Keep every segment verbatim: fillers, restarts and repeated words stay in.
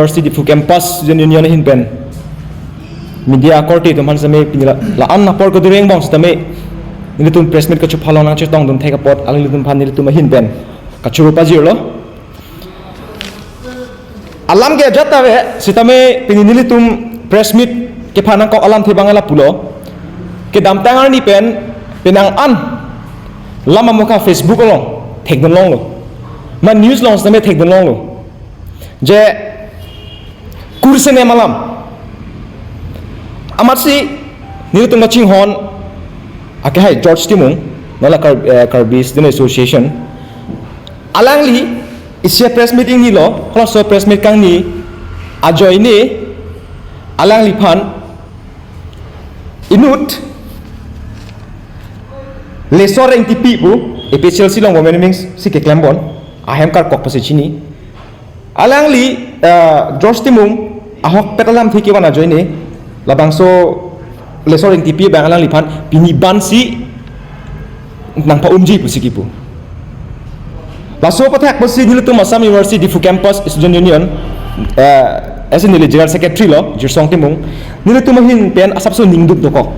University Diphu Campus Student Union ahin pen media akorte atum aphan sitame pini la, la-an apor kedo angbong sitame nelitum press meet kachuphalong nangchetongdun thek apot alanglitum aphan nelitum ahin pen kachoro pajirlo. Alam ke ajat ave sitame pini nelitum press meet kephan nangkok alamthe abang lapulo. Kedamtang arni pen penang an lam amokha Facebook along thekdun longlo. Ma news along sitame thekdun longlo. Je kursenem alam. Amatsi nelitum kachinghon akehai George Timung, non la Kar-, eh, Karbi Student Association. Alangli isi press meet ingnilo, halaso press meet kangni ajoine alangliphan inut Lesor Engtipi pu, A P H L C along women wings si keklembom, ahem karkok pasi chini. Alangli, eh, George Timung ahokpet alamthe kevan ajoine, labangso Lesor Engtipi abang alangliphan pini bansi nangpa-umji pusi kipu. Laso aputhak pusi nelitum Assam University Diphu Campus Student Union, eh, as in neli General Secretary lo, Jirsong Timung, nelitum ahin pen asapso ningduk dokok.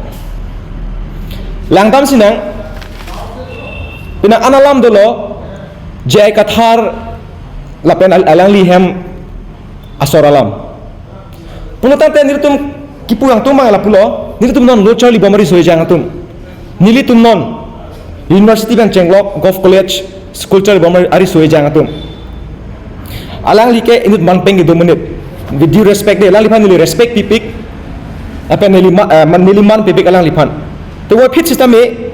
Langdam sinang, penang an alam dolo, J I Kathar lapen al-, alangli hem asor alam. Pulo tangte nelitum kipu angtum abang lapulo, nelitum non lo charlibom ariso ejang atum. Nelitum non university pen chenglok, Govt College, school charlibom ari-, ariso ejang atum. Alangli ke inut manpeng kedo menit. With due respect de, alangliphan neli respect pipik. Lapen neli ma-, eh, man-, neli man pipik alangliphan. Te wa phit sitame,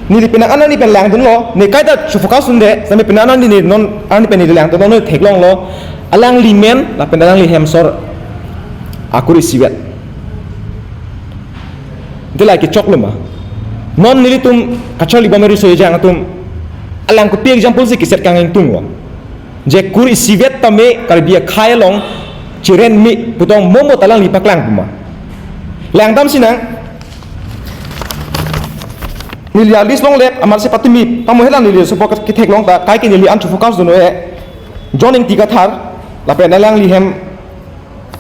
neli penang an arni pen langdunlo, ne kaita chufocus dunde, sitame penang an arni ne non arni pen neli langdunlo, ne theklonglo, alangli men, lapen alangli hem asor akur isivet. Ante la kechoklo ma. Non nelitum kacharlibom ariso ejang atum, alang kopi example si keset kangtung lo. Je kur isivet tame Karbi akhei along chiren mi putong momo ta alangli paklang puma. Langdam sinang, neli a-list longle, amatsi patumi, pamohelang neli sopo ketheklong ta, kaike neli an chufocus dunlo e, John Engti Kathar, lapen alangli hem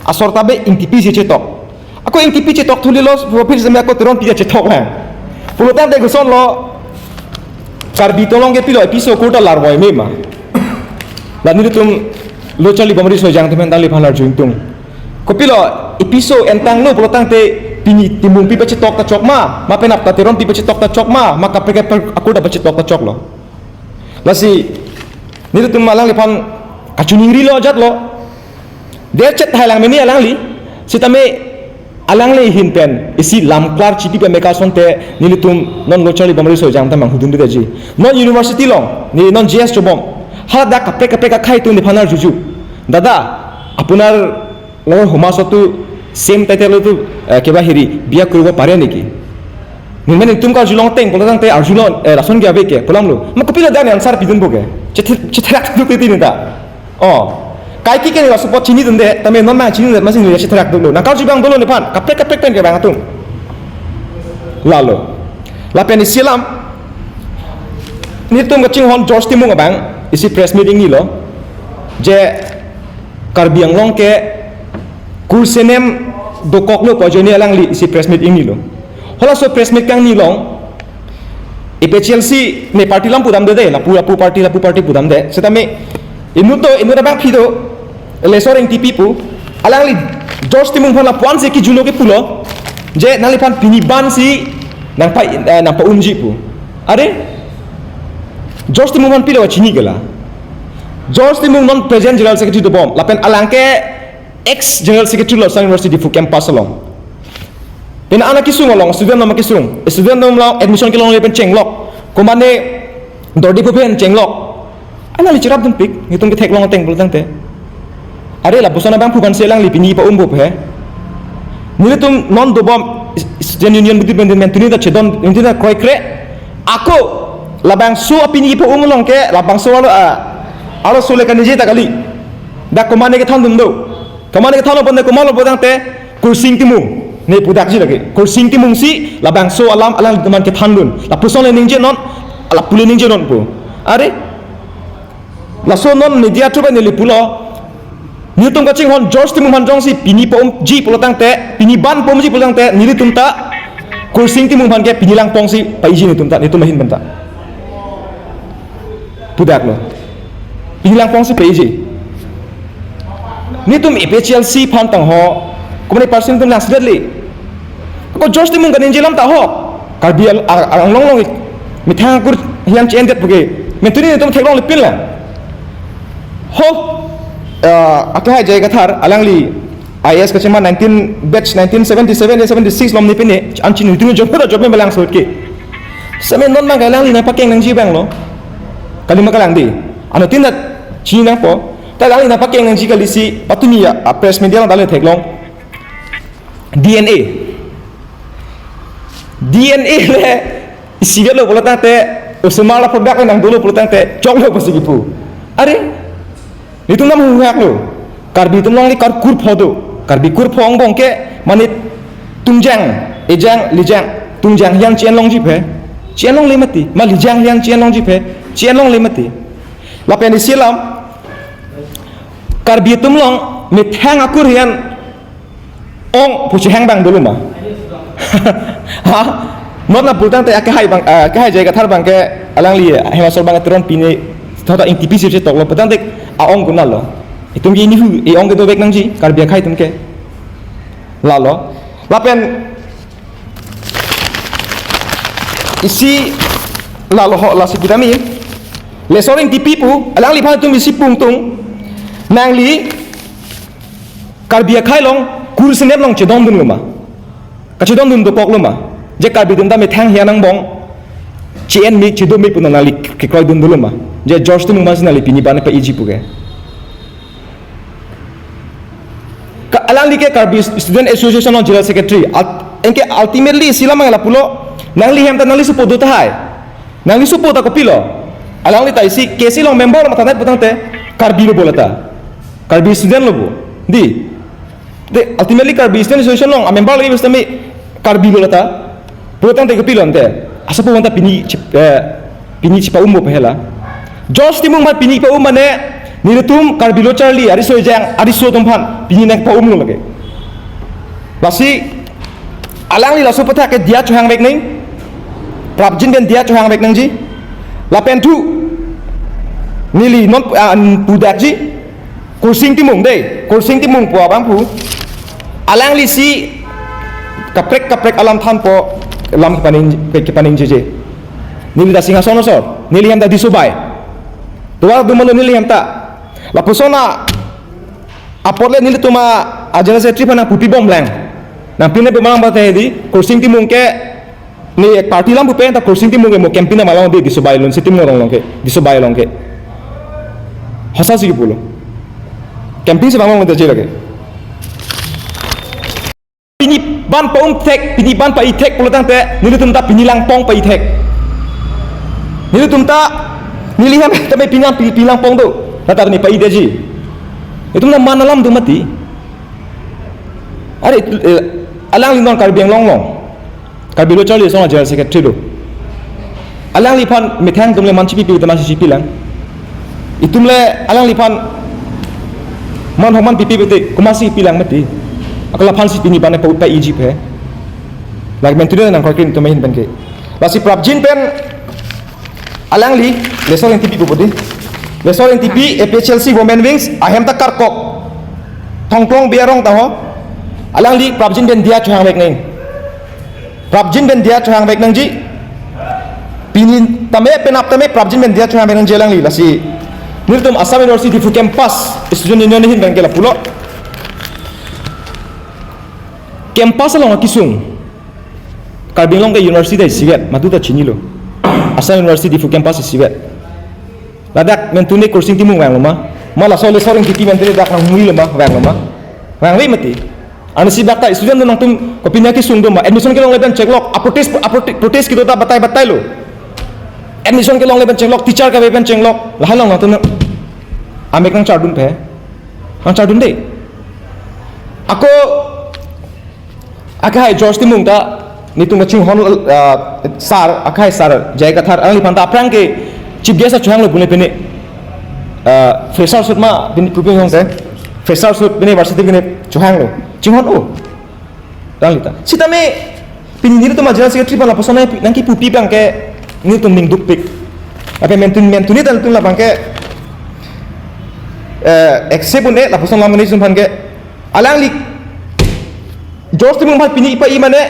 asor ta be Engtipi si chetok. Ako Engtipi chetok thulilo, profit seme ako Teronpi ta chetok lang. Pulo tangte kosonlo, Karbi tolong ke pilo, A P S O kurta larvoi me ma. La nelitum lo charlibom ariso ejang atum pen alangliphan arju ingtung. Kopilo A P S O entanglo pulo tangte pini Timungpi pachetok ta chok ma, ma penap ta Teronpi pachetok ta chok ma, ma kaprek kaprek akur ta pachetok ta choklo. Lasi nelitum alangliphan kachiningrilo ajatlo. Derchet thailang meni alangli, sitame alangli ahin pen isi lam klar chipi pame asonte nelitum non lo charlibom ariso ejang atum abang hudun detji. Non university along, ne non G S chobom. Haladak kaprek kaprek akhei atum nephan arjuju. Dada, আপোনাৰ লগৰ সমাজতো ছেম টাইটেলতো, এ, কিবা হেৰি বিয়া কৰিব পাৰে নেকি? Ningmen nelitum karjulong ateng pulo tangte arjulong, eh, lason ke ave ke, pulo ma lo. Ma kopilo dan answer pidunpo ke. Chethe-, chetherak duk titi neta. Oh. Kaike ke ne laso apot chinidunde, tame non ma chinidunde, amatsi ne chetherak duklo. Nangkarju abang dolo nephan, kaprek kaprek pen ke abang atum. Lalo. Lapen isi alam, nelitum kachinghon George Timung abang, isi press meet ingnilo. Je Karbi Anglong ke kursenem dokoklo pu ajoine alangli isi press meet ingnilo. Halaso press meet kangni along, A P H L C ne party alam pudamde de, lapu lapu party, lapu party pudamde. Sitame inut do, inut abangpi do, Lesor Engtipi pu, alangli George Timung aphan lapu-an si kijutlo kipulo, je nangliphan pini bansi nangpa, eh, nangpa-umji pu. Are, George Timung aphan pilo chini ke la. George Timung non present General Secretary dobom, lapen alang ke ex General Secretary lo Assam University Diphu campus along. Penang an akisung along, student atum akisung, student atum along admission kelongle pen chenglok, komane dordi phu pen chenglok. Alangli cherapdunpik, nelitum ketheklong ateng pulo tangte. Are lapuson abangphu aphan si alangli pini pa-umpo he. Nelitum non dobom student union bidi bendin men tuni ta chedon, tuni ta kroikre. Ako labangso apini pa-um along ke labangso arlo, ah, arloso le kaningje ta kali. Dak komane kethandun do. Komane kethanlo bonde komatlo pulo tangte Kursing Timung. Ne pudakji lagi. Kursing Timung si labangso alam alanglitum aphan kethandun. Lapuson le ningjenon, lapu le ningjenonpo. Are, laso non media through pen neli pulo. Nelitum kachinghon George Timung aphan jongsi pini pa-umji pulo tangte, pini ban pa-umji pulo tangte, nelitum ta Kursing Timung aphan ke pini lang pongsi pa-iji nelitum ta, nelitum ahin pen ta. Pudaklo. Pini lang pongsi pa-iji. Nelitum A P H L C aphan tangho, kumani percent tum lang sedetli. Ko George Timung kaningje alam ta ho. Karbi al-, a-, a-, anglong along methang akur hian che-endet puke. Mentuni nelitum theklongle pinlang. Ho, ah, akehai J I Kathar, alangli I A S kachema nineteen, batch nineteen seventy-seven ya seventy-six along ni pine, anchini nelitum job ta job me balang sot ke. Seme non abang alangli nangpakeng nangji abanglo. Kalima kalang di. Anuttin ta chini nangpo. Ta alangli nangpakeng nangji kali si patumi ya, ah, press media along ta le theklong. D N A. D N A le isivet lo pulo tangte, osomar la product nang dolo pulo tangte, choklo pusi kipu. Are, nelitum nam huhak lo. Karbi atum along le kar kurpho do. Karbi kurpho angbong ke, mane tungjang, ejang, lijang, tungjang hian che-en longji phe. Che-en longle mati. Ma lijang hian che-en longji phe. Che-en longle mati. Lapen isi alam, Karbi atum along methang akur hian ong pu chehang abang dolo ma. Ha? Not na pulo tangte akehai abang, ah, akehai J I Kathar abang ke alangli Hema Sor abang Teron pine thota Ingtipi si chetoklo pulo tangte a-ong konatlo. Itum ke ini hu, e-ong ke dovek nangji, Karbi akhei atum ke. Lalo. Lapen isi lalo ho lasi kita mi. Lesor Ingtipi pu, alangliphan itum isi pu ingtung. Nangli Karbi akhei along kur senep along chedondunlo ma. Kachedondun dokoklo ma. Je Karbi atum ta methang hian angbong che-en me chedo me pu nangli kekroidun dolo ma. Je George Timung aphansi nangli pini ban pa-iji puke. Ka-, alangli ke Karbi Student Association along General Secretary. Al-, anke ultimately isi alam abang lapulo, nangli hem ta nangli sopo do tahai. Nangli sopo ta kopilo? Alangli ta isi K C along member lo matha nai pulo tangte Karbi lo bo lata. Karbi student lo bo. Di. De, ultimately Karbi Student Association along a-member lagi basta me Karbi lo lata. Pulo tangte kopilo ante. Asa pu anta pini chip-, eh, pini chepa-um bo pehela. George Timung aphan pini pa-um mane nelitum Karbi lo charli, ari soi jang, ari so atum aphan pini nangpa-umlo lake. Lasi alangli laso aputhak ke diya chohangvek nang. Prabjin pen diya chohangvek nangji. Lapen thu neli non, ah, pudakji. Kursing Timung dei, Kursing Timung pu abang pu. Alangli si kaprek kaprek alam thanpo, lam kepaning, kepaningjeje. Neli ta Singhason asor, neli hem ta Disobai. Tovar dumalo neli hem ta. Lapuson apot le nelitum a General Secretary aphan nangpupi bomlang. Nangpine bomlang bate di, Kursing Timung ke ne party alam pupe ta Kursing Timung ke mo campaign alam along di, Disobai along si Timung along ke, Disobai along ke. Hasa si pulo. Campaign si bang along ta je lake. Pini ban pa-um thek, pini ban pa-i thek pulo tangte, nelitum ta pini lang pong pa-i thek. Nelitum ta, neli hem ta me pini lang, pini, pini lang pong do. Nata ne pa-i deji. Itum na man alam do mati. Are, eh, alangli non Karbi Anglong along. Karbi lo charli asong General Secretary do. Alangliphan methang atum le man chipipi te man chipilang. Itum le alangliphan man homan pipi bete komatsi pilang mati. Ako laphan si pini ban pa-, pa-iji phe. Lake mentune nangkroikre itum ahin pen ke. Lasi prapjin pen alangli Lesor Ingtipi pu bodi. Lesor Ingtipi A P H L C Women Wings ahem ta karkok. Thongklong Biarong ta ho. Alangli prapjin pen diya chohangvek nang. Prapjin pen diya chohangvek nangji. Pini tame penap tame prapjin pen diya chohangvek nangji alangli lasi. Nelitum Assam University Diphu campus student union ahin pen ke lapulo. Campus along akesung. Karbi Anglong ke university ta isivet, madu ta chinilo. Assam University Diphu campus isivet. Ladak mentune Kursing Timung vanglo ma. Ma laso Lesor Ingtipi mentune dak nangmuilo ma, vanglo ma. Vangve mati. Ansi dak ta student nangtum kopine kesung do ma. Admission kelongle pen cheklok. A protest, a prote-, protest kedo ta batai batailo. Admission kelongle pen cheklok, teacher kave pen cheklok. Lahai along nangtum nang amek nangchardun phe. Nangchardun de. Ako akehai George Timung ta nelitum kachinghon, ah, sir, akehai sir J I Kathar alangliphan ta aphrang ke chief guest achohanglo pune pine, ah, fresher shoot ma pine puping hong se. Freshers ahut pine varsity pine chohanglo. Chinghon-o. Alangli ta. Sitame pini nelitum a general secretary aphan lapuson nangkipupi abang ke nelitum ning dukpik. Lapen mentun mentuni ta nelitum labang ke, eh, accept un-e lapuson alam nelitum aphan ke. Alangli George Timung aphan pini ipa-i mane,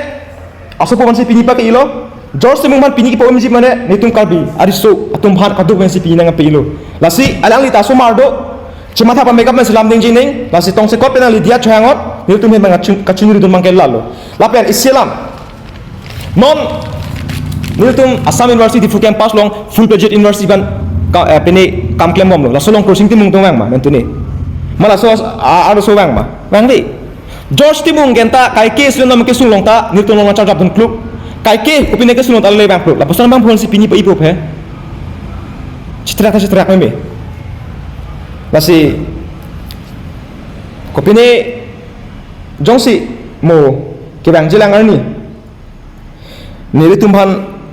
asopo aphansi pini ipa-ilo. George Timung aphan pini ipa-i mane, nelitum Karbi ariso atum aphan kaduk aphansi pini nangpi-ilo. Lasi alangli ta asomar do, chematha pamekap aphansi lam dingji nang, lasi tongsekot pen alangli diya chohang-ot, nelitum ahin abang kachun-, kachunri dun abang ke lalo. Lapen isi alam. Non nelitum Assam University Diphu campus along full-fledged university abang ka, eh, pine kam klembomlo. Laso along Khorsing Timung atum vang ma, mentuni. Ma laso a, arloso vang ma. Vangve. George Timung genta kaike student atum kesung along ta nelitum along charjap dun kluk. Kaike kopine kesung along ta le vang kluk. Lapuson abang aphansi pini ipa-ipo he. Chitrak ta chitrak meme. Lasi kopine jongsi mo kevangjilang arni nelitum aphan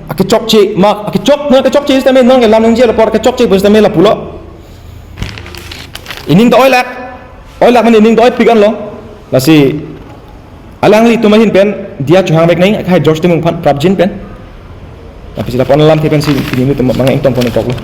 akechokche ma, akechok, non akechokche sitame non ke lam nangji apor akechokche pu sitame lapulo. Ining ta oilak, oilak mane ining ta oipik anlo. Lasi alanglitum ahin pen diya chohangvek nang, akhai George Timung aphan prapjin pen. Tapi sila pon lamthe pensi pini nelitum mangeng tong pon toklo.